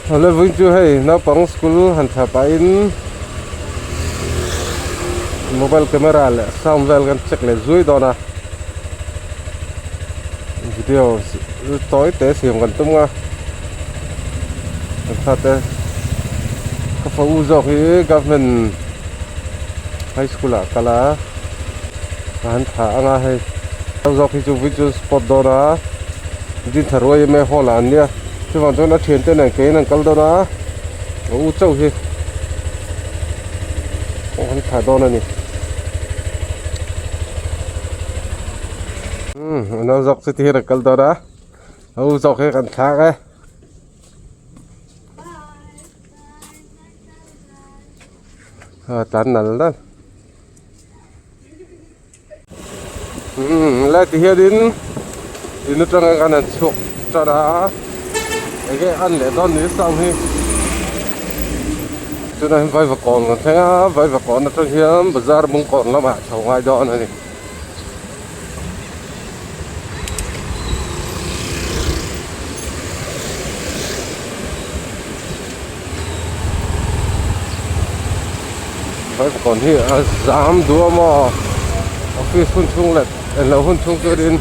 Awle vawiin chu hei naupang school han thla pahin mobile camera leh sound vel kan check leh zui dawn a video tawi te siam kan tum a kan thla te ka fa u zawk hi government high school ah a kal a an thla ang a hei zawk hi chu vawiin chu sport dawn a. Dinthar yma hall ah an nia chuvang chuan a thiante nen keiin an kal dawn a a u chauh hi an thlah dawn a ni umm a nau zawk chu ti hian an kal dawn a a u zawk hi kan thlak e. A tlan nal nal. Umm lai ti hianin in atanga kan han chhuak tan a enge an leh dawn ni sound hi tunah hian vaivakawn kan thleng a vaivakawn atang hian bazar bungkawn lamah chho ngai dawn a ni. Vaivakawn hi a zam duh a maw office hun chhung leh englo hun chhung chuanin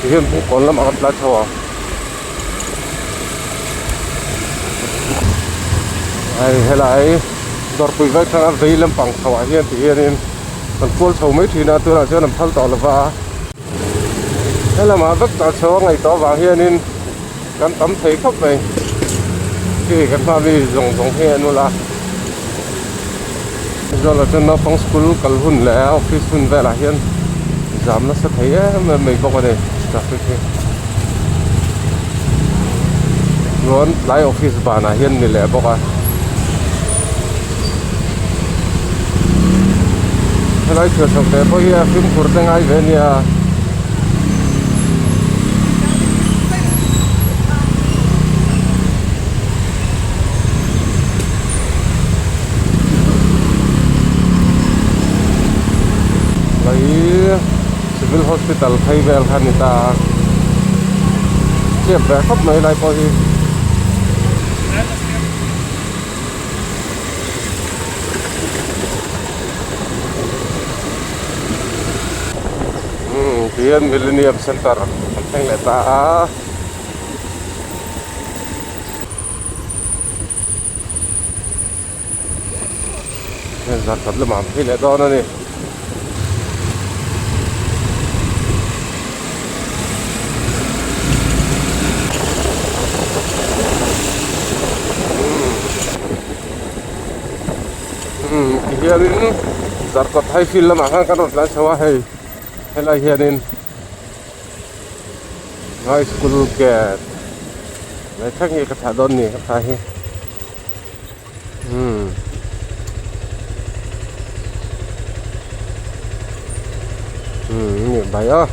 Tihian bungkawn lamah kan tlai chho a hei helai dawrpui vai thlang a vei lampang chho ah hian ti hianin kan kual chho mai thin a tunah chuan an phal tawh lova helamah vek tah chho a ngaih tawh avang hianin kan tam thei khawp mai khi kan hma mi zawng zawng hi an ula Aizawl ah chuan naupang school kal hun leh office hun velah hian zam nasa thei em em mai bawk a ni traffic hi chuan tlai office banah hian ni leh bawk a helai chhuah chho teh pawh hi a fimkhur te ngai ve a nia. Mai civil hospital phei vel kha a ni ta a chhiat ve khawp mai lai pawh hi. Umm tihian millennium center an thleng leh ta a. Heng zan khat lamah an phei leh dawn a ni. Umm tihianin Zarkawt high field lamah khan kan rawn tlan chho a hei helai hianin high school gate lai thleng hi ka thlah dawn ni ka thlah hi umm umm ni bai a.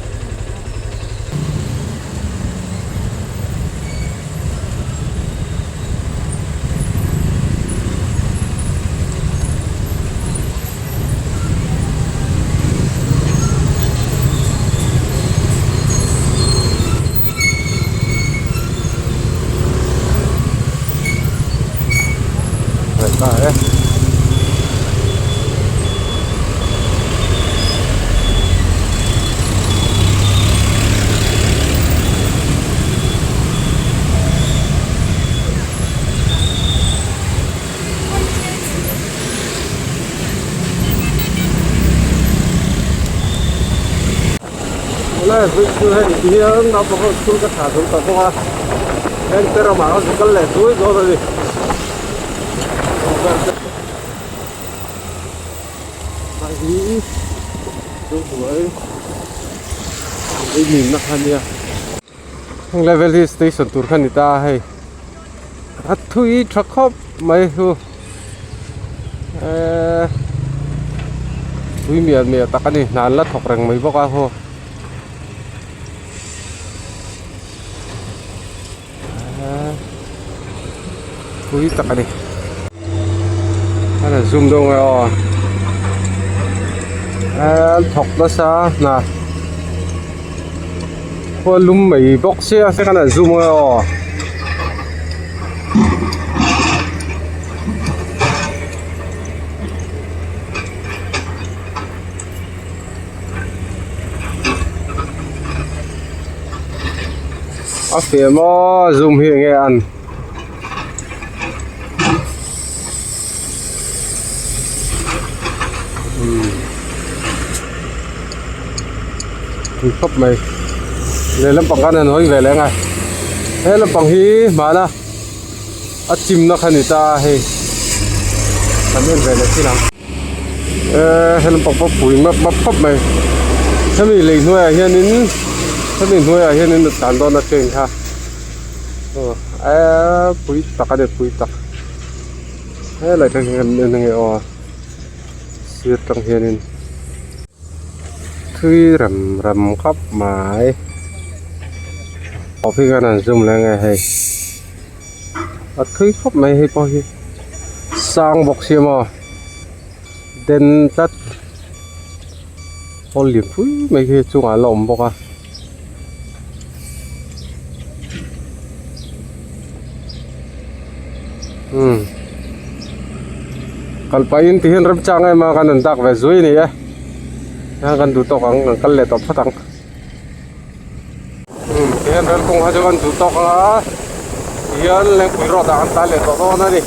Ta e. Helai hmun chu hei ti hian naupang ho school ka thlah dun ta bawk a heng te ramah ka zu kal leh zui dawn a ni. Hei hi chu hnuai ei mimna kha nia heng level hi station tur kha ni ta a hei a thui tha khawp mai chu eee tui mial mial tak a ni hna an la thawk reng mai bawk a haw. Pui tak a ni. A la zoom deuh nge aw an thawk nasa hna khua lum mai bawk sia se khan an zoom nge aw. A fiah maw zoom hi enge an. Tui khawp mai lehlam pang khan an hawi ve leh ang a he lampang hi hmana a chimna kha ni ta a hei kan en ve leh thin ang eee he lampang pawh pui map map khawp mai hemi lei hnuaiah hianin hemi hnuaiah hianin a tlan dawn a train kha. Aw eee pui tak a ni pui tak helai tang hian kan en ange aw sir tang hianin thui rem rem khawp mai tawp hi khan an zoom leh ange hei a thui khawp mai hei pawh hi sang bawk sia maw den tlat hall lian pui mai hi chungah a la awm bawk a. Umm kal pahin ti hian remchang em a kan han dak ve zui a ni e a kan duh tawk ang kan kal leh tawh phawt ang umm ti hian rel kawng kha chu kan duh tawk ang a ti hian lengpui road ah kan tlan leh tawh dawn a ni.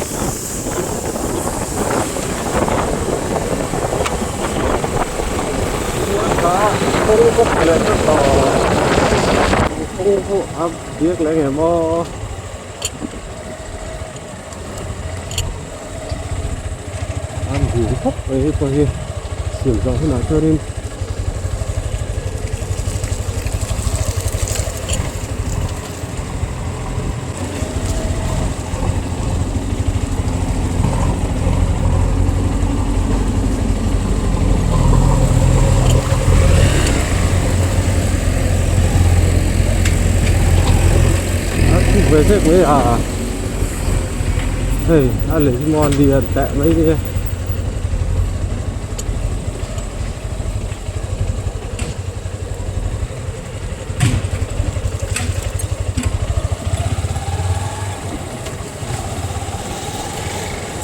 Kawng pawh a biak leh ang em aw. An hmu khawp mai hei pawh hi siam zawh hunah chuanin A thuk ve zek mai a hei a lei hi maw a lian teh mai nia.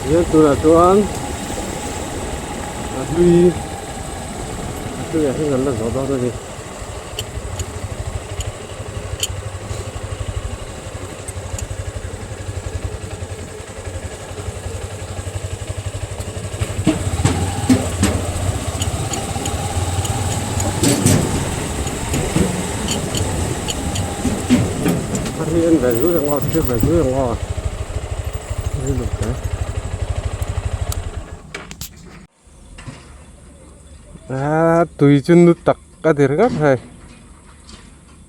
Hian tunah chuan a hlui a hluiah hian kan la zawh dawn a ni. A hi en ve zui ang aw thlir ve zui ang aw a tui chu nu tak a ni ringawt hei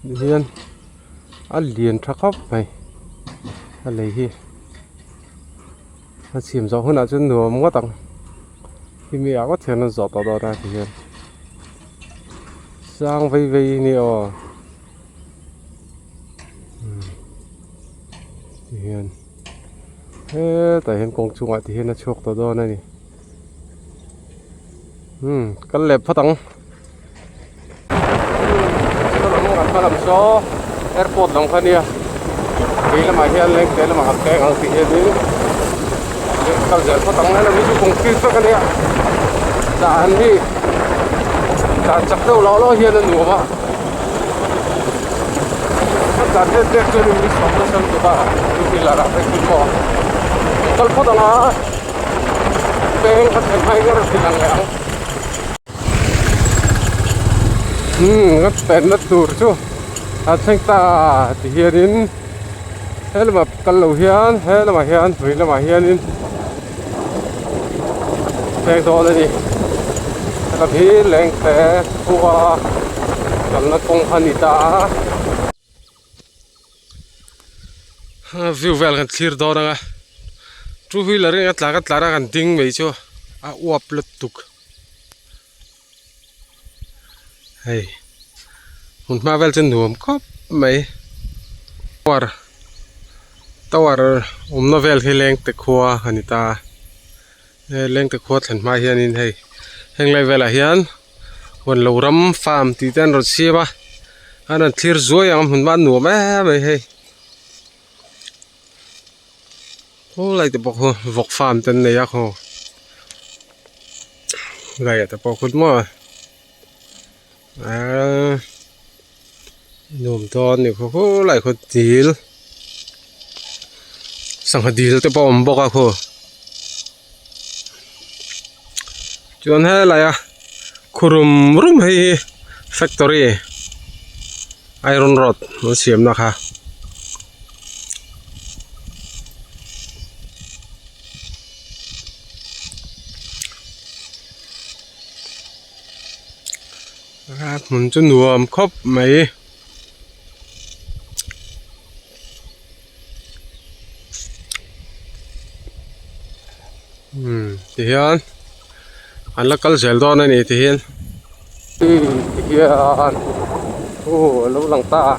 tihian a lian tha khawp mai a lei hi a chhim zawh hunah chuan nuam ngawt ang hemi ah ngawt hian an zawh tawh dawn a tihian sang vei vei a ni aw tihian hetah hian kawng chungah tihian a chhuak tawh dawn a ni umm kal leh phawt ang. Hmalam saw airport lam kha nia vei lamah hian lengte lamah kan peng ang tih hianin kal zel phawt ang helai hi chu concrete vek a nia dan hi dan chak deuh loh loh hian a nuam a a dan deuh deuh chuan in sawm nasa lutuk a two wheeler ah phei chuan maw kal phawt ang a peng ka thlen hma in a rawn ti lang leh ang. Umm ka penna tur chu a thleng ta ti hianin he lamah kal lo hian he lamah hian hlui lamah hianin peng dawn a ni helam hi lengte khua kalna kawng kha a ni ta a. View vel kan thlir dawn ang a two wheeler in a tlan a tlan a kan ding mai chu a uap lutuk hei hmun hma vel chu nuam khawp mai tower tower awmna vel hi leng te khua a ni ta. He lengte khua thlen hma hianin hei heng lai velah hian huan lo ram farm tih te an rawn siam a an rawn thlir zuai ang a hmun hma nuam em mai hei khawlai te pawh khu vawk farm te an nei a khaw laiah te pawh khu maw ahh nuam dawn a ni khaw khawlai khaw dil sangha dil te pawh a awm bawk a khaw chuan helai a khu rum rum hei hi factory iron rod an siam na kha. A hmun chu nuam khawp mai. Umm ti hian an la kal zel dawn a ni ti hian ti hian aw a lo lang ta a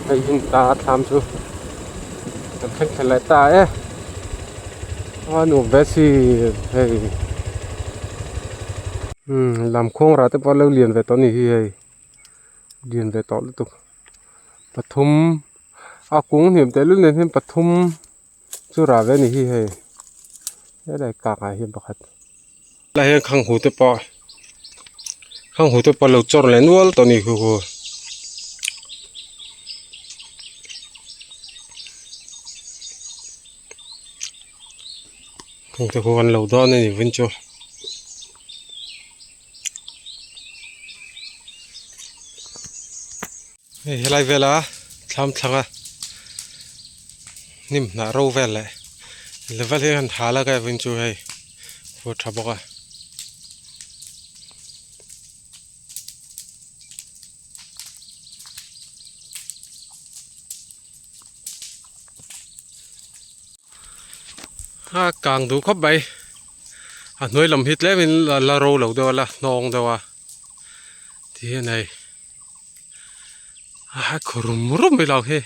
hei hi ta a thlam chu kan thleng thla leh ta e a nuam ve si hei umm lam khuang rah te pawh a lo lian ve tawh a ni hi hei lian ve tawh lutuk pathum a kung hniam tehlul nen hian pathum. Chu rah ve a ni hi hei helai kak ah hian pakhat helai hian khang hu te pawh khang hu te pawh lo chawr leh nual tawh a ni khu khu. Khang te khu an lo dawn a ni vun chu. Hei helai vela thlam thlanga hnim hnah ro vel leh level hi han hal a ka vin chu hei fur tha bawk a. A kang duh khawp mai a hnuai lam hi tlem in la ro lo deuh a la hnawng deuh a ti hian hei. A khaw rum rum mai lo hi.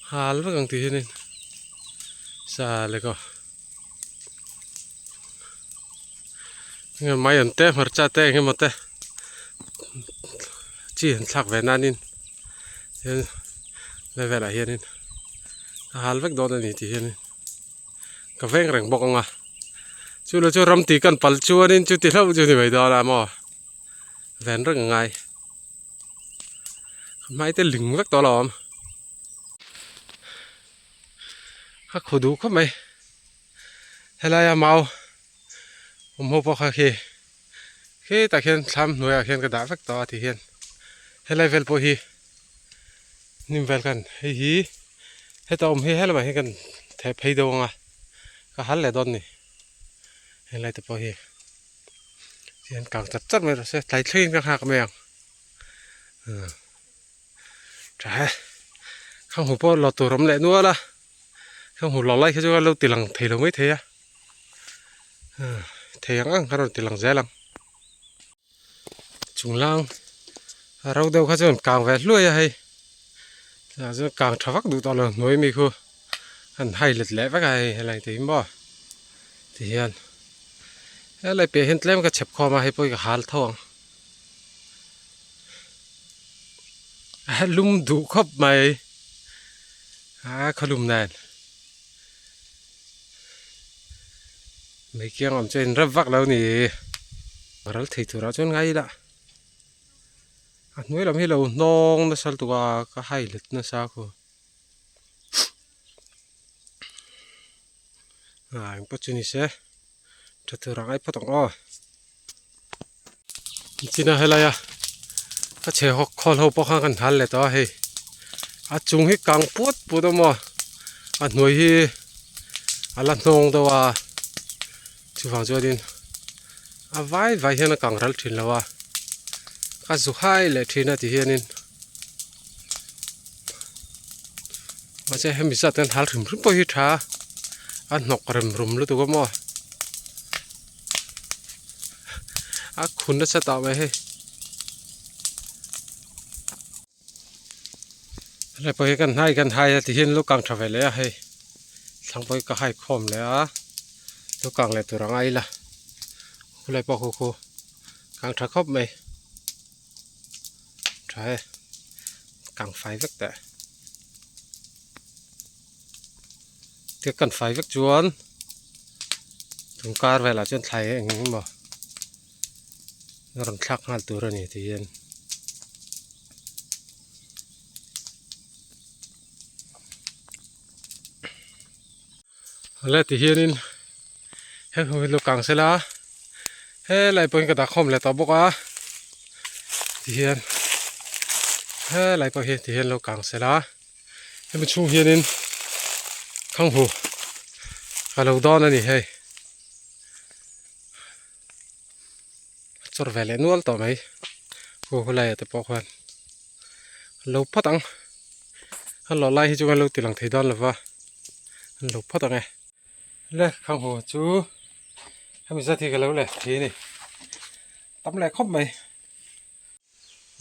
Hal vek ang tih hianin sa lek aw. Nge mai an te hmarcha te eng emaw te chi han thlak ve nanin hian level ah hianin a hal vek dawn a ni tih hianin. Ka veng reng bawk ang a, chu lo chu ram tih kan pal chuanin chuti hlauh chu ni mai dawn a maw, ven reng a ngai. Ka hmai te ling vek tawh alawm. Ka khaw duh khawp mai, helaia mau awm ho pawh kha khi khitah khian thlam hnuaiah khian ka dah vek tawh a ti hian helai vel pawh hi hnim vel khan hei hi heta awm hi helamah hian kan theh phei deuh ang a ka hal leh dawn a ni helai te pawh hi tihian kang chat chat mai rawh se tlai thlengin ka nghak mai ang tha he khang hu pawh lawh tur awm leh nual a khang hu lawh lai kha chu a lo ti lang thei lo mai thei a thei ang ang kha rawn ti lang zel ang. Chung lang a ro deuh kha chuan kang ve hluai a hei tah chuan kang tha vak duh tawh lo hnuai mi khu an hai let leh vek a hei helai te hi maw ti hian helai piah hian tlem ka chhep khawm a hei pawh hi ka hal tho ang a lum duh khawp mai a khawlum nen. Mai kiang awm chu a inrep vak lo ni. Ral thei turah chuan ngai ila. A hnuai lam hi lo hnawng nasa lutuk a ka hai let nasa khu. A engpawh chu ni se tha tur ang ai phawt ang aw. China helaia ka chhe hawk khawl ho pawh khan kan hal leh tawh a hei a chung hi kang put put a maw a hnuai hi a la hnawng deuh a chuvang chuanin a vai vai hian a kang ral thin lo a ka zu hai leh thin a ti hianin mahse hemi zat hian hal hrim hrim pawh hi tha a hnawk rem rum lutuk a maw. A khun nasa tah mai hei. Helai pawh hi kan hnai kan hai a tihian lu kang tha ve leh a hei thlang pawh hi ka hai khawm leh a lu kang leh tur ang a ila khulai pawh khu khu kang tha khawp mai tha e kang fai vek teh te kan fai vek chuan tun kar velah chuan thlai eng eng emaw a rawn thlak nghal tur a ni tihian. Awle tihianin heng ho hi lo kang sela helai pawhin ka dah khawm leh tawh bawk a tihian helai pawh hi tihian lo kang sela hemi chhung hianin khanghu a lo dawn a ni hei chawr ve leh nual tawh mai hu hulai ah te pawh khuan lo phawt ang a lawh lai hi chu kan lo ti lang thei dawn lo va an lo phawt ang e le khanghu chu hemi zat hi ka lo leh thei a ni tam leh khawp mai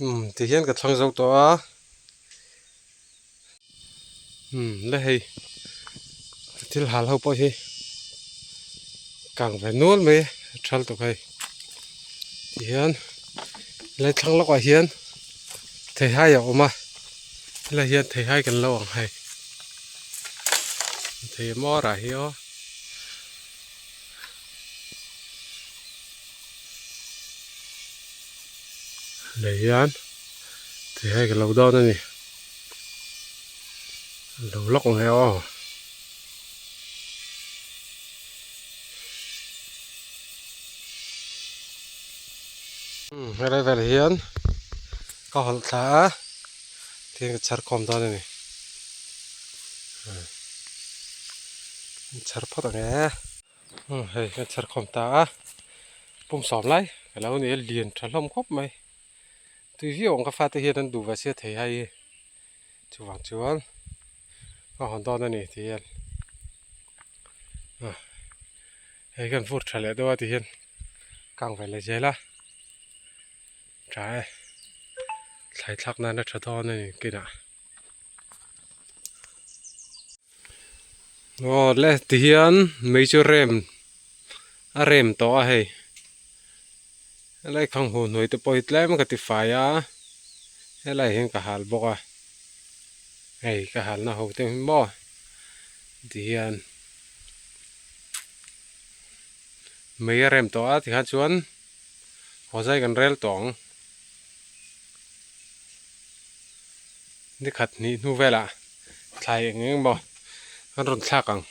umm ti hian ka thlang zo tawh a umm le hei thil hal ho pawh hi kang ve nual mai a thal tawk hei ti hian helai thlang lawkah hian theihai a awm a helai hian theihai kan lo ang hei thei maw rah hi aw. Lei hian ti hei ka lo dawn a ni lo lawk ang e aw. Helai vel hian ka hawlh thla a tihian ka chhar khawm dawn a ni chhar phawt ang e. Hei kan chhar khawm ta a pum sawm lai ka lo ni a lian tha hlawm khawp mai tui viau ang ka fate hian an duh ve sia thei hai hi chuvang chuan a hawn dawn a ni tih hian hei kan vur tha leh deuh a ti hian kang ve leh zel a tha e thlai thlak nan a tha dawn a ni kinah. Aw le tihian mei chu rem a rem tawh a hei helai khang hu hnuai te pawh hi tlem ka ti fai a helai hian ka hal bawk a hei ka halna ho te hi maw tihian mei a rem tawh a tikhan chuan haw zai kan rel tawh ang. Ni khat hnih hnu velah thlai eng eng emaw an rawn thlak ang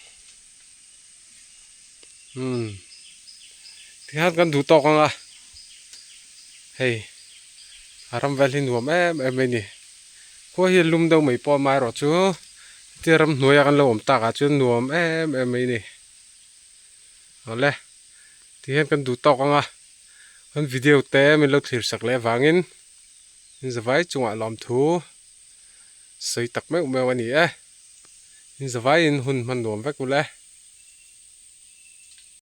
umm tikhan kan duh tawk ang a hei a ram vel hi nuam em em mai a ni khua hi a lum deuh mai pawh amaherawh chu hetia ramhnuaia kan lo awm takah chuan nuam em em mai a ni awle tihian kan duh tawk ang a kan video te min lo thlir sak leh avangin. Inzavai chungah lawmthu sawi tak meuh meuh a ni e. Inzavaiin hun hman nuam vek ule.